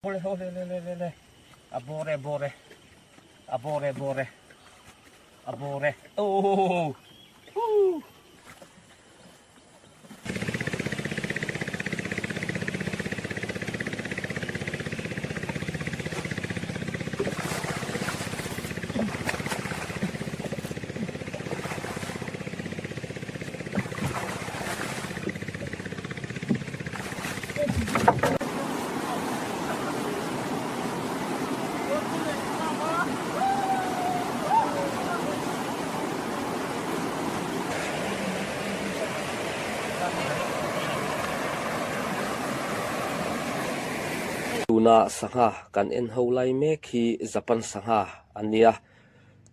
Awle awle le le le le a bawr e a bawr e a bawr e a bawr e a bawr e oh huu. Tuna sangha kan en ho lai mek hi Japan sangha a nia.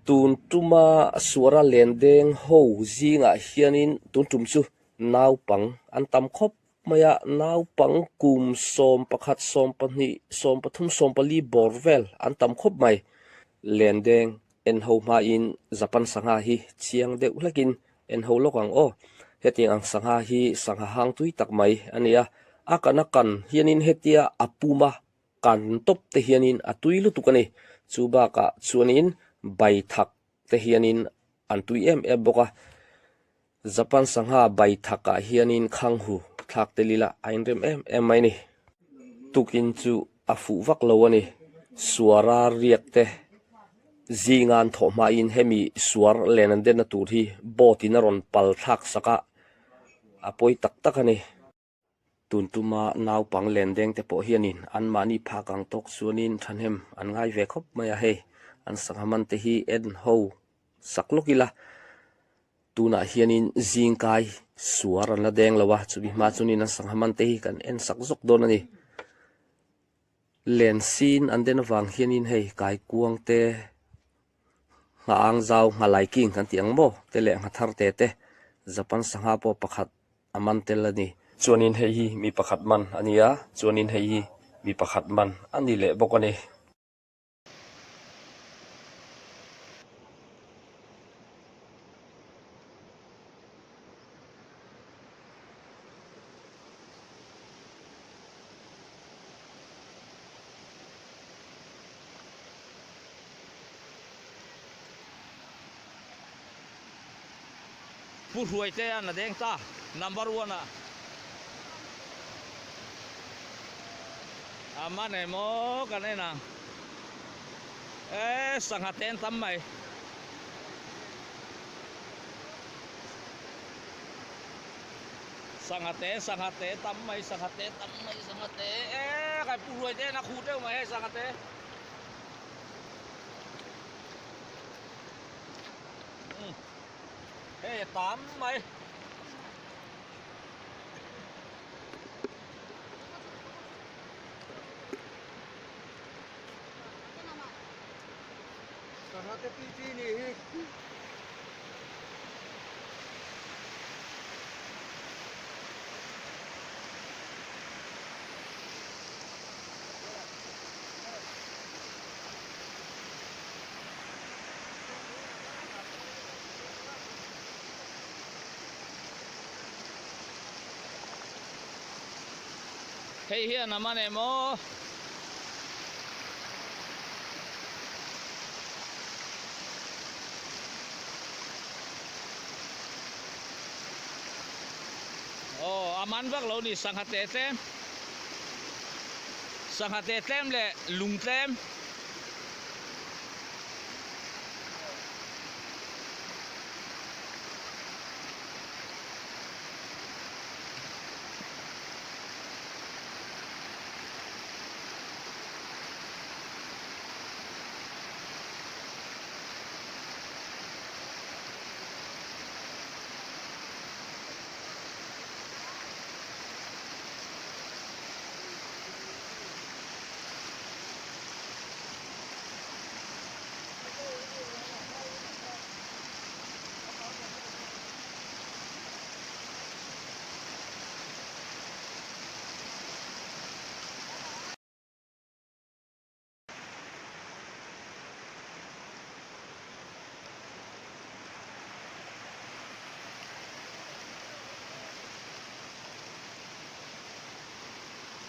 Tun tuma suara len deng ho zingah hianin tun tum chu naupang an tam khawp mai a, naupang kum 11, 12, 13, 14 bawr vel an tam khawp mai. Len deng en ho hmain Japan sangha hi chiang deuh hlekin en ho lawk ang aw. Hetiang ang sangha hi sangha hang tui tak mai a ni a, a kan a kan hianin hetia a pum a kan tawp te hianin a tui lutuk a ni. Chu bakah chuanin bai thak te hianin an tui em em bawk a. Japan sangha bai thakah hianin khanghu thlak tel ila a inrem em em mai a ni. Tukin chu a fuh vak lo a ni. Suara riak te zinga an thawh hmain hemi suar len an denna tur hi boat in a rawn pal thlak sak a, a pawi tak tak a ni. Tun tuma naupang len deng te pawh hianin anmahni phak ang tawk chuanin thahnem an ngai ve khawp mai a, hei an sangha man te hi en ho sak lawk ila tunah hianin zingkai suar an la deng lo a, chumi hma chuanin an sangha man te hi kan en sak zawk dawn a ni. Len sin an den avang hianin hei kaikuang te ngha ang zau ngha lai king kan tih ang maw te leh ngha thar te te Japan sangha pawh pakhat a man tel a ni. Chuanin hei hi mi pakhat man a ni a, chuanin hei hi mi pakhat man a ni leh bawk a ni. Pu Hruaite a na deng ta number one ah a man emaw kan en ang e sangha ten tam mai. Sangha te sangha te tam mai sangha te tam mai sangha te e kai Pu Hruaite a na khuh teuh mai hei sangha te. Hei a tam mai. Hei hian a man em aw. Aw a man vak lo ni sangha teh tlem. Sangha teh tlem leh lung tlem.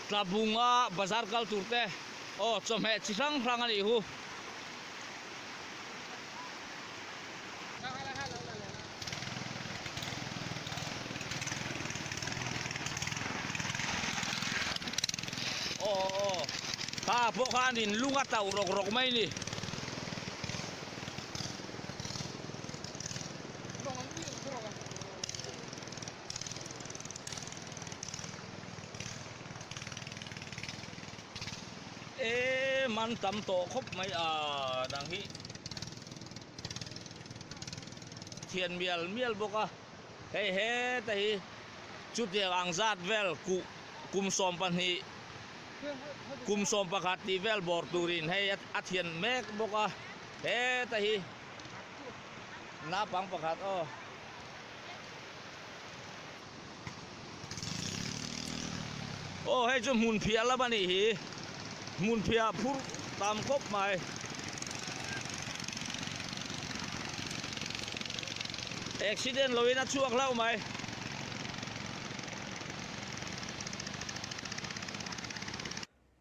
Tlabunga bazar kal tur te aw chawhmeh chi hrang hrang a nih hu. Aw aw kha pawh khanin lung a tauh rawk rawk mai ni. E man tam tawh khawp mai a dang hi thian mial mial bawk a hei heta hi chutiang ang zat vel kuh kum 12 kum 11 tih vel bawr turin hei a thian mek bawk a heta hi naupang pakhat aw. Aw hei chu hmun phiah lam a nih hi hmun phiah phur tam khawp mai. Accident lo in a chhuak hlauh mai.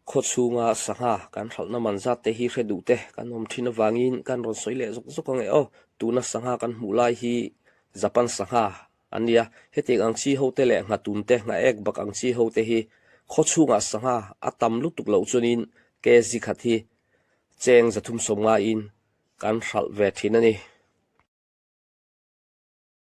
Khaw chhunga sangha kan hralhna man zat te hi hre duh te kan awm thin avangin kan rawn sawi leh zawk zawk ang e aw. Tuna sangha kan hmuh lai hi Japan sangha an ni a, hetiang ang chi ho te leh nghatun te, nghaek bak ang chi ho te hi khaw chhungah sangha a tam lutuk loh chuanin kg khat hi cheng 350 in kan hralh ve thin a ni.